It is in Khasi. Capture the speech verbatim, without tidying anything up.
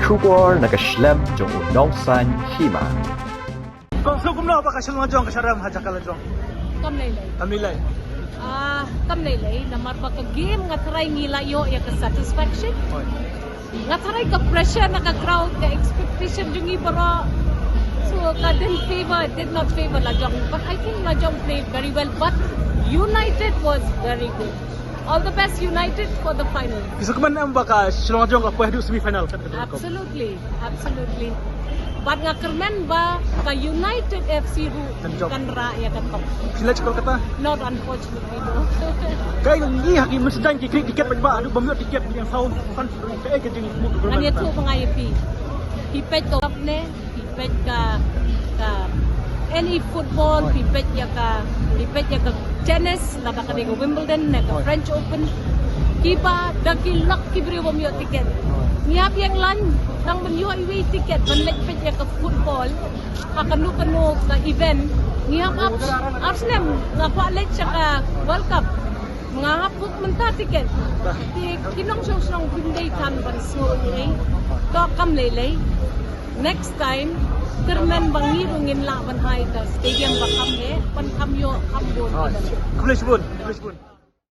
Khubor na ka shlem jong u nongsan hima. Kong sngewbha kumno ba ka shlem jong ka sharam ha jaka la jong. Kam lei lei. Kam lei lei. Ah, kam lei lei. Namar ba ka game nga tharai ngi la ïoh ïa ka satisfaction. Nga tharai ka pressure na ka crowd, ka expectation jong ngi baroh. So ka didn't favor, did not favor la jong. But I think la jong played very well. But United was very good. All the best United for the final. Ki sngewkmen em ba ka Shillong Lajong ka poi haduh semi final. Absolutely, absolutely. Bad nga kyrmen ba ka United F C ruh kan rah ïa ka top. Phi leit sha Kolkata? Not unfortunately though. Ka ngi ha ki mynstep ki khih tiket ba haduh bym ïoh tiket ïa sound fan ka ka jing. Ngan ïathuh ba nga ïa phi. Phi peit ka cup ne, phi peit ka ka any football, phi peit ïa ka, phi peit ïa ka tennis, lada ka dei ka Wimbledon ne ka French Open. Kiba da ki lak ki briew bym ïoh tiket. Ngi hap ïeng line tang ban ïoh iwei i tiket ban leit peit ïa ka football ha kano kano ka event. Ngi hap ap ap snem nga kwah leit sha ka World Cup. Nga hap book mynta tiket. Ki nongshong shnong kim dei than ban sngew ei ei. To kam lei lei. Next time kyrmen ba ngi ruh ngin lah ban hai ka stadium ba kham heh, ban kham ïoh kham bun. Khublei shibun, khublei shibun.